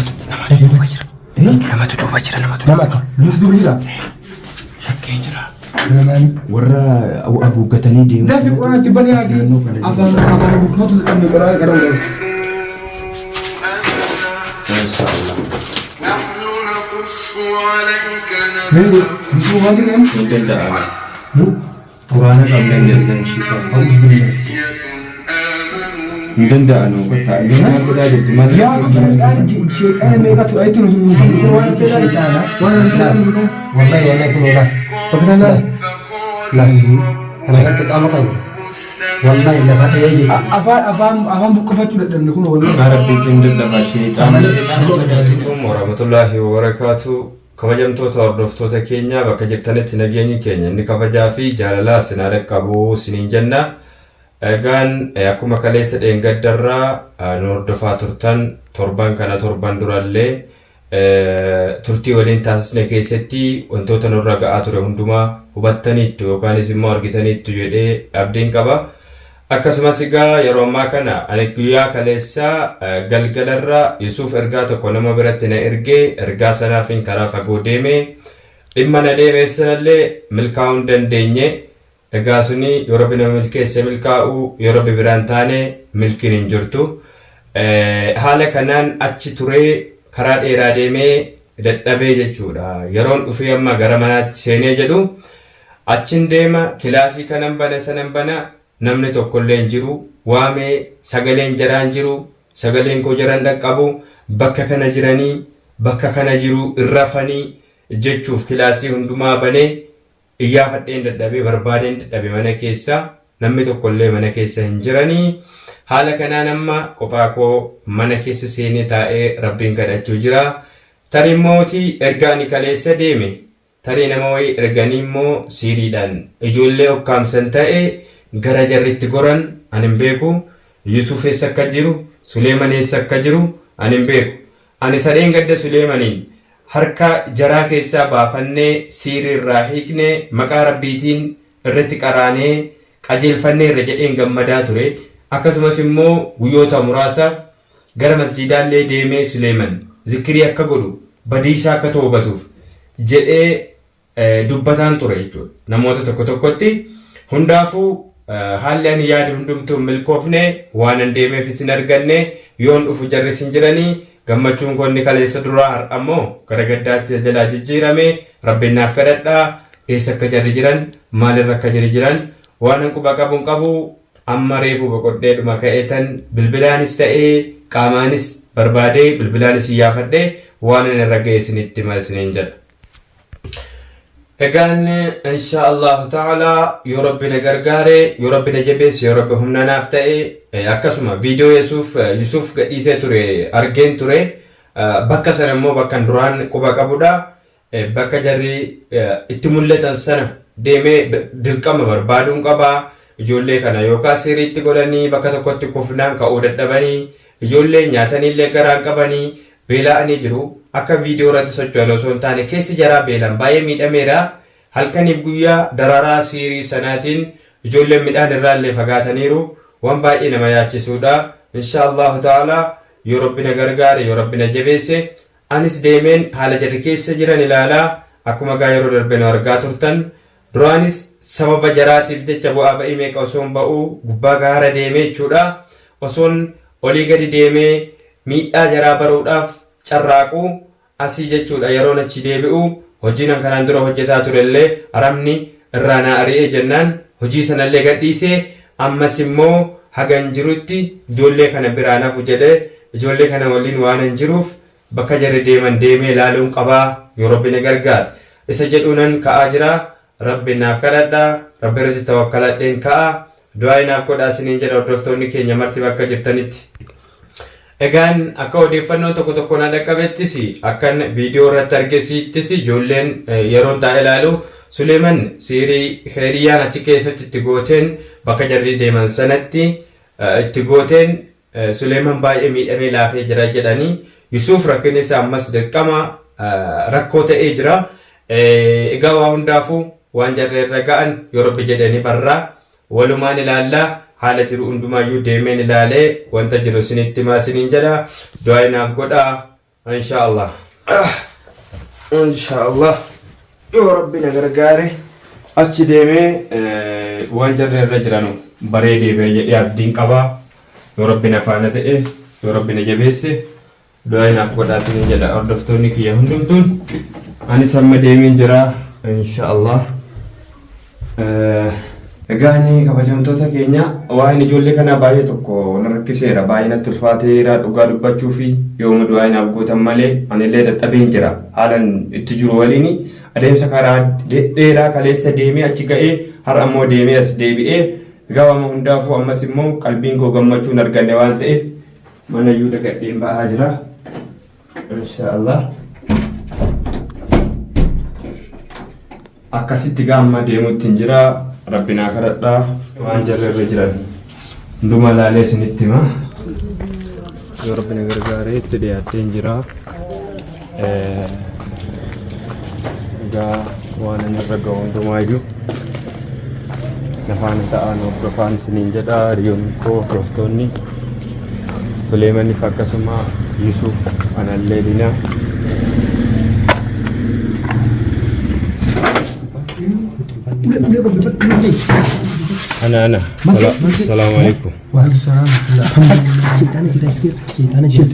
Namatu namatu duuba jira. Namatu duuba jira namatu. Nama akka namni duuba jira. Shakkeen jira. Nama maali? Warra haguuggatanii deemu. Dafi quraana itti bani haati afaan afaan haguuggatu dadhabne quraana qara'uu dhabe. Mashallah. Mee bisuu waan jiru namni? Hin danda'ama. Quraana qabna hin danda'an shiitan. Hin danda'an kottaa. Inni maal godhaa jirtu? Maal Yaa sheexaana sheexaana meeqatu ayitti nu hin tolu waan ta'e Sheexaana. waan ta'e Wallahi wallahi kun oolaa. Bakka laa Laa. Kana harka qaama qabu. Wallahi lafa dhahee jechuudha. Afaan afaan afaan buqqifachuu dadhabne kun wallahi. Maqaa Rabbiitiin dadhaba sheexaana sheexaana sodaatu. Warahmatullaahi wabarakaatu. Kabajamtoota hordoftoota keenya bakka jirtanitti nageenyi keenya inni kabajaa fi jaalalaa isin haa dhaqqabu isiniin jenna. Egaan akkuma kaleessa dheengaddarraa nu hordofaa turtan torban kana torban durallee turtii waliin taasisne keessatti wantoota nurra ga'aa ture hundumaa hubattaniittu yookaanis immoo argitaniittu jedhee abdiin qaba. Akkasumas egaa yeroo ammaa kana ani guyyaa kaleessaa galgalarra Yusuuf ergaa tokko nama biratti na ergee ergaa sanaafin karaa fagoo deeme dhimma na deemeef sanallee milkaa'uu hin dandeenye. Egaa suni yoo Rabbi nama milkeesse milkaa'u yoo Rabbi biraan taane milkiin hin jirtu. Haala kanaan achi turee karaa dheeraa deemee dadhabee jechuudha. Yeroon dhufee amma gara manaatti seenee jedhu Achin deema kilaasii kanan bana sanan bana namni tokkollee hin jiru waamee sagaleen jaraa hin jiru sagaleen koo jara hin dhaqqabu bakka kana jiranii bakka kana jiru hin rafanii jechuuf kilaasii hundumaa banee iyyaafadheen dadhabee barbaadeen dadhabe mana keessa namni tokkollee mana keessa hin jiranii haala kanaan amma kophaa koo mana keessa seenee taa'ee rabbiin kadhachuu jira tarii immooti erga ani kaleessa deeme Tarii nama wayii erganii immoo siiriidhaan ijoollee ukkaamsan ta'e gara jarri itti goran ani hin beeku. Yusuuf eessa akka jiru, Suleeman eessa akka jiru ani hin beeku. Ani isa dheengadda Suleemaniin harka jaraa keessaa baafannee siirii irraa hiiknee maqaa Rabbiitiin irratti qaraanee qajeelfanneerra jedheen gammadaa ture. Akkasumas immoo guyyoota muraasaaf Gara masjiidaallee deemee Suleeyman zikkirii akka godhu badii isaa akka toobatuuf jedhee dubbataan ture jechuudha. Namoota tokko tokkotti hundaafuu haalli ani yaade hundumtuu hin milkoofne waanan deemeefis hin arganne yoon dhufu jarris hin jiranii gammachuun koo inni kaleessa duraa har'a immoo gara gaddaatti jalaa jijjiirame rabbiin naaf kadhadhaa eessa akka jarri jiran maalirra akka jarri jiran waanan quba qabu hin qabu Amma reefu boqodheedhuma ka'eetan bilbilaanis ta'ee qaamaanis barbaadee bilbilaanis iyyaafadhee waanan irra ga'e isinitti hima isiniin jedha. Egaan insha Allahu ta'ala yoo Rabbi na gargaare yoo Rabbi na jabeesse yoo Rabbi humna naaf ta'e akkasuma viidiyoo Yesuuf Yusuuf gadhiisee ture argeen ture bakka sana immoo bakkan duraan quba qabudha. Bakka jarri itti mul'atan sana deemee dirqama barbaaduun qaba. Ijoollee kana yookaan siriitti godhanii bakka tokkotti kufnaan ka'uu dadhabanii ijoollee nyaataniillee garaan qabanii beela'anii jiru. Akka viidiyoo irratti socho'an osoo hin taane keessi jaraa beelaan baay'ee miidhameera. Halkaniif guyyaa dararaa siirii sanaatiin ijoolleen midhaan irraallee fagaataniiru. Waan baay'ee nama yaachisuudha. Insha Allahu ta'ala yoo Rabbi na gargaare yoo Rabbi na jabeesse Anis deemeen haala jarri keessa jiran ilaalaa akkuma gaa yeroo darbe nu argaa turtan duraanis sababa jaraatiif jecha bu'aa ba'ii meeqa osoon ba'uu gubbaa gaara deemee jechuudha osoon olii gadi deemee miidhaa jaraa baruudhaaf carraaqu asii jechuudha yeroon achi deebi'u hojiin an kanaan dura hojjetaa turellee arabni irraa na ari'ee jennaan hojii sanallee gadhiisee ammas immoo hagan jirutti ijoollee kana biraan hafu jedhee Ijoollee kana waliin waanan jiruuf bakka jarri deeman deemee ilaaluun qabaa yoo Rabbi na gargaare. Isa jedhuunan ka'aa jira. Rabbi naaf kadhadhaa. Rabbi irratti tawakkaladheen ka'a. Du'aayi naaf godhaa isiniin jedha hordoftoonni keenya marti bakka jirtanitti. Egaan akka odeeffannoon tokko tokko na dhaqqabettis akkan viidiyoo irratti argesittis ijoolleen yeroon taa'ee ilaalu Suleeman siirii heeriyyaan achi keessatti itti gooteen bakka jarri deeman sanatti itti gooteen Suleeman baay'ee miidhamee laafee jira jedhanii Yusuuf rakkinni isaa ammas dirqama rakkoo ta'ee jira. Egaa waa hundaafuu waan jarri irra ga'an yoo rabbi jedhe ni barraa walumaan ilaallaa haala jiru hundumaayyuu deemeen ilaalee wanta jiru isinitti himaa isiniin jedha du'aa naaf godhaa. Inshaallah. Inshaallah. Yoo Rabbi na gargaare achi deemee waan jarri irra jiranu baree deebi'a jedhee abdiin qaba. Yoo Rabbi na faana ta'e, yoo Rabbi na jabeesse, du'aa naaf godhaa isiniin jedha hordoftoonni kiyya hundumtuun. Anis amma deemeen jira inshaallah. Egaa ani kabajamtoota keenya waa'een ijoollee kanaa baay'ee tokko na rakkiseera. Baay'ee natti ulfaateera dhugaa dubbachuu fi yooma du'aa naaf gootan malee anillee dadhabeen jira. Haalan itti jiru waliin adeemsa karaa dheeraa kaleessa deemee achi ga'ee har'a immoo deemee as deebi'ee egaa waan hundaafuu ammas immoo qalbiin koo gammachuu hin arganne waan ta'eef mana iyyuu dagadheen ba'aa jira. Inshaallah. Akkasitti gaa amma deemutti hin jira. Rabbi naa kadhadhaa. Waan jarri irra jiran hunduma laalee isinitti hima. Yoo Rabbi na gargaaree itti dhiyaadhee hin jira. Egaa waan inni irra ga'u hundumaayyuu lafaan ta'an hordofaan isiniin jedha hiriyoonni koo hordoftoonni Suleemaniif akkasuma Yusuuf anallee dina. Ana ana. Salaamu alaikum. Sheexaana jira as keessa. Sheexaana jira.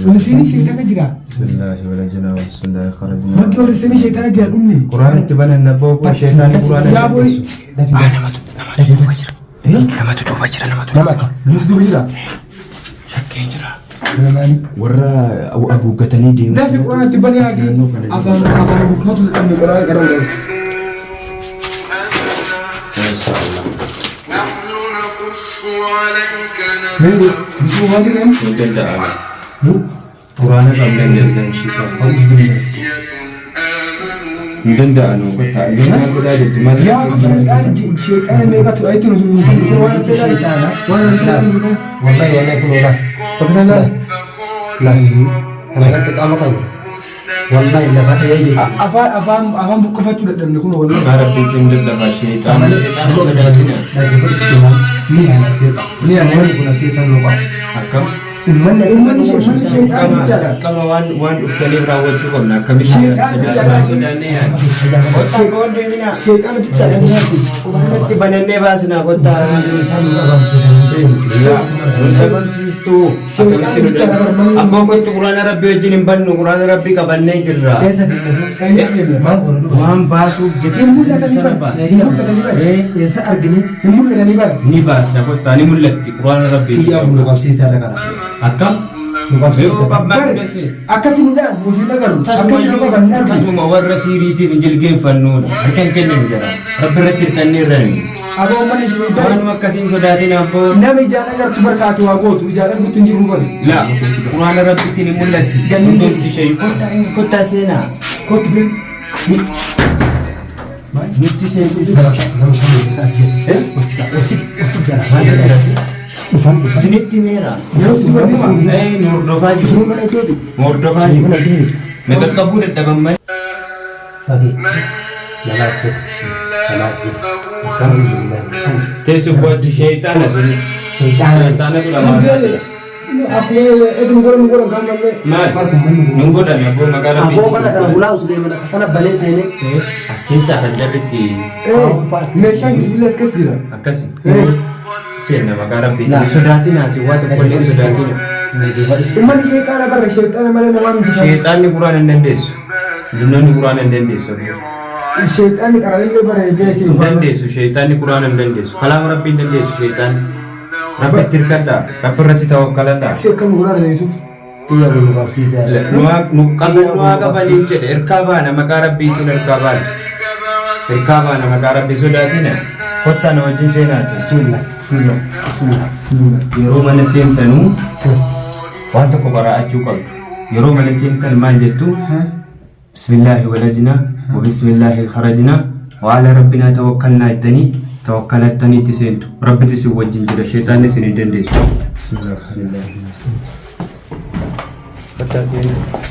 Ol seenii sheexaana jira. Bismillahi walajina wa bismillahi kharajna. Bakki ol seenii sheexaana jira dhumne. Quraan itti banan nabboo koo sheexaanni quraana Yaa boy. Namatu namatu duuba jira. Namatu duuba jira namatu. Nama akka. Namni duuba jira. Shakkeen jira. Nama maali? Warra haguuggatanii deemu. Dafi quraana itti bani haati. Afaan afaan bukkatu dadhabne quraana qara'uu dhabu. نحن نقص عليك Mee bisuu waan jireen. Hin danda'amu. Quraana qabnee jirra. آمنوا Hin danda'anu kottaa. Inni maal godhaa jirtu? Maal Yaa sheexaana sheexaana meeqatu ayitti nuti nuti waan ta'e Sheexaana. waan ta'e Wallahi wallahi kun oolaa. Bakka laa. Laayi. Kana irratti qaama qabu. Wallahi lafa dhahee jiru. Afaan afaan afaan buqqifachuu dadhabne kun wallahi. Maqaa Rabbiitiin dadhaba. Sheexaana sheexaana sodaatina. Ni ana as keessa. Ni ana. Uummanni kun as keessa nu qaba. Akkam? Uummanni as keessa Uummanni nu qaba. uummanni sheexaana jechaadha. Qama waan waan dhuftaniif raawwachuu qabna. Akkamitti Sheexaana bichaadha. sodaannee yaadna. Kottaa boon deeminaa. Sheexaana bichaadha. Quraanatti banannee baasnaa kottaa. Isaan nu dhabamsiisan hin beeknu. Nu sababsiistuu. Sheexaana bichaadha barmanni. Abboo kottu quraana rabbii wajjin hin bannu quraana rabbii qabannee jirra. Eessa deemna? Eessa deemna? Maal goona duuba? Waan baasuuf jedhee Hin mul'atanii bara. Hin mul'atanii bara. Eessa arginu? Hin mul'atanii bara. Ni baasna kottaa ni mul'atti quraana rabbii. Kiyyaa kun nu qabsiisaa irra kana. Akkam? Nu Yeroo qabsiisaa. qabnaa dhufese. Akkatti nu dhaan nuuf hin agarru. Akkatti nu qaban hin arginu. Tasuma warra siiriitiif hin jilgeenfannu harka hin kenninu jara. Rabbi irratti hirkannee irra hin. Aboo uummanni isin bara. Waanuma akkasiin sodaatin abboo. Nama ijaan agartu barkaatu waa gootu ijaan argutti hin jirru bara. La quraana rabbiitiin hin mul'atti. Ganni Hundumti ishee kottaa kottaa seenaa. Kottu bee. Nutti seensisa. Nama shan as jira. Olsi olsi olsi jala. Maal jala? Dhufan dhufan. Isinitti meera. Yeroo si dubartii ma? Eh, nu hordofaa jiru. Isuma mana deebi. Nu hordofaa Isuma jiru. mana deebi. Na qaqqabuu dadhaban malee. Fagee. Namaas jira. Namaas jira. Akkam? Alhamdulillah. Teessoo achi sheexaana sunis. Sheexaana. Sheexaanatu dhamaasaa jira. Akkuma eduma godhan nu godhan kaan mallee. Maal? Nun godhame abboo maqaa rabbii. Aboo kana kana hulaa usulee mana kana banee seenee. As keessaa kan jarri itti Meeshaan Yuusufillee as keessa jira. akkasi. Seenna maqaa rabbiitiin. Sodaatina asi waa tokkollee hin sodaatina. Uummanni sheexaana barra sheexaana malee namaa miti. Sheexaanni quraan hin dandeessu. Jinnoonni quraan hin dandeessu. Sheexaanni qarallee bara beekee. Hin dandeessu sheexaanni quraan hin dandeessu. Kalaama rabbii hin dandeessu sheexaanni. Rabbitti hirkadhaa. Rabbi irratti tawakkaladhaa. Si akkam godhaa Yuusuf. Kiyyaa kun nu qabsiisaa. Nu qabannoo qabaniif jedhe hirkaa baana maqaa rabbiitiin hirkaa baana. Hirkaa baana maqaa rabbii sodaatina. Kottaa na wajjin seenaa. Bismillah. Bismillah. Bismillah. Bismillah. Yeroo mana seentanuu waan tokko qaraa'achuu qabdu. Yeroo mana seentan maal jettu? Bismillaahi walajnaa wa bismillaahi kharajnaa wa ala rabbinaa tawakkalnaa jettanii tawakkalattanii itti seentu. Rabbitu isin wajjin jira. Sheexaanni isin hin dandeessu. Bismillah, bismillah. Kottaa seenaa.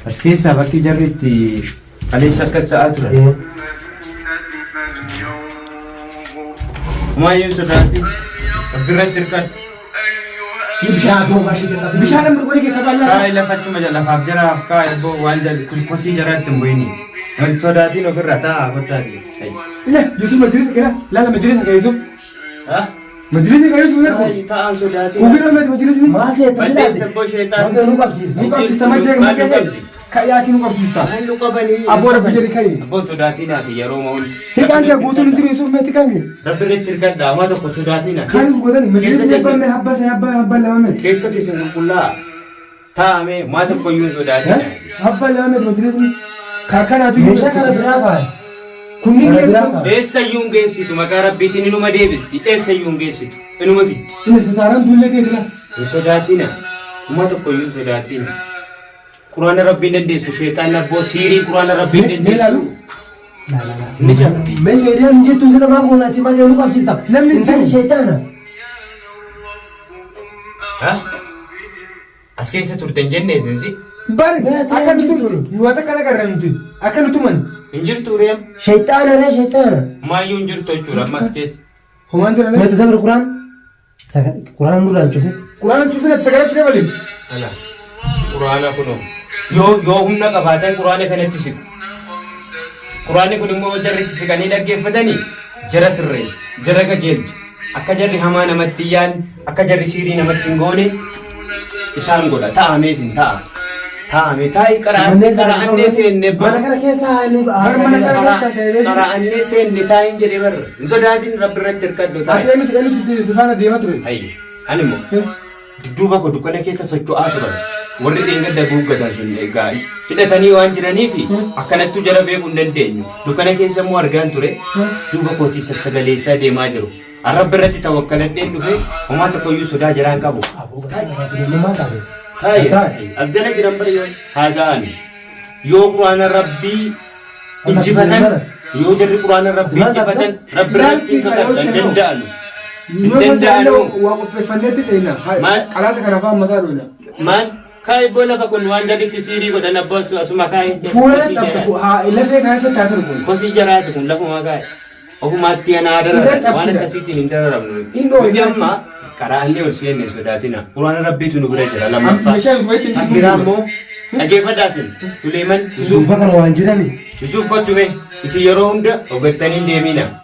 As keessaa bakki jarri itti kaleessa akkas ta'aa turan. Humaayyuu sodaatin. Rabbi irratti hirkadhu. Yaa boo ishee jalqabe. Bishaan amma godhe keessa baallaa. Kaa'e lafachuma lafaaf jaraaf kaa'e boo waan kosii jaraatti hin bu'ini. Hin sodaatiin ofirra taa'a kottaati. Ila Yusuf majlisa kana laala majlisa ka Yusuf. Majlisa ka Yusuf narko. Taa'aan sodaatiin. Kuubira meet majlisni. Maal ta'e Baddeetta tajaajila? boo sheexaan. Maqaa nu qabsiifte. Nu qabsiista majjee Maal nu qabdi? Ka'yaati nu qabsiista. Maal nu qabanii? Abboo rabbi jedhi ka'i. Abboon sodaatiin haati yeroo mahundi. Hiikaan kee guutuun hin jiru Yusuf meeti kan kee. Rabbi irratti hirkadhaa homaa tokko sodaatiin haati. Kan gootan majlisni eebbame habba sa habba habba lama meet. Keessa keessa qulqullaa taa'ame homaa tokko iyyuu hin sodaatiin haati. Habba lama meet majlisni. Kanaatu Meeshaa kana biraa kaa'e. Kunniin Kana biraa kee. kaa'e. Eessa iyyuu hin geessitu maqaa rabbiitiin inuma deebisti. Eessa iyyuu hin geessitu inuma fiddi. Inni sitaaraan tullee ta'e dila. Hin sodaatina. Homaa tokko iyyuu hin sodaatina. Quraana rabbiin dandeessu sheexaan abboo siiriin quraana rabbiin Mee ilaalu. dandeessu. Ni cabdi. Mee hiriyyaan hin jirtu sila maal goona si maqaa nu qabsiifta. Namni hin Intalli jiru. sheexaana. Ha? As keessa turte hin jenne isinsi? Bari Mee ati akka hin nuti jirtu. yoo akka kana garra nuti akka nuti man. Hin jirtu reem. Sheexaana ree sheexaana. Maayyuu hin jirtu jechuudha amma as keessa. Homaan jira Mee tadabri quraan. Quraan nurraa hin cufin. Quraana cufin ati sagaletti dabali. Ala. Quraana kunoo. Yoo yoo humna qabaatan quraana kanatti siqu. Quraanni kun immoo jarri itti siqanii dhaggeeffatanii jara sirreessa, jara qajeelcha. Akka jarri hamaa namatti hin yaadne, akka jarri siirii namatti hin goone isaan godha. Taa'amee isin taa'a. Taa'amee taa'i Manneen sana qara'annee seenne Mana kana keessa haa inni Bar mana kana keessa seenee qara'annee seenne taa'iin jedhee barra. Hin sodaatin rabbi irratti hirkadhu Ati taa'i. eenyu eenyu si faana deema ture. Hayyi ani immoo dudduuba koo dukkana keessa socho'aa turan. Warri dheengadda guuggatan sun egaa hidhatanii waan jiraniif akkanattuu jara beekuu hin dandeenyu. Dukkana keessa immoo argaan ture duuba kootii sassagaleessaa deemaa jiru. Arrabbi irratti tawakkaladheen dhufe homaa tokkoyyuu sodaa jaraan qabu. Taa'i abdala jiran bari yoo haa ta'an yoo quraana rabbii injifatan yoo jarri quraana rabbii injifatan rabbi irratti kakatan danda'anu. Yoo Danda'anu. waa qopheeffanneetti dheena. Maal? Qalaasa kana afaan mataa dhoina. Maal? Kaa'i ibboo lafa kun waan jalitti siirii godhan abboon sun asuma kaa'i. Fuula cabsa lafee keessa taasisu kun. Kosii jaraati kun lafuma kaa'i. Ofumaatti anaa Irra dararan cabsina. waan akkasiitiin hin dararamnu. Hin dhooyna. Nuti amma qaraannee ol seenne sodaatina. Quraana rabbiitu nu bira jira lammaffaa. Meeshaa Yusuf itti Kan biraa immoo dhaggeeffadhaa isin Suleeman Yusuf Duuba kana waan jirani. Yusuf kottu mee isin yeroo hunda ogattanii hin deemina.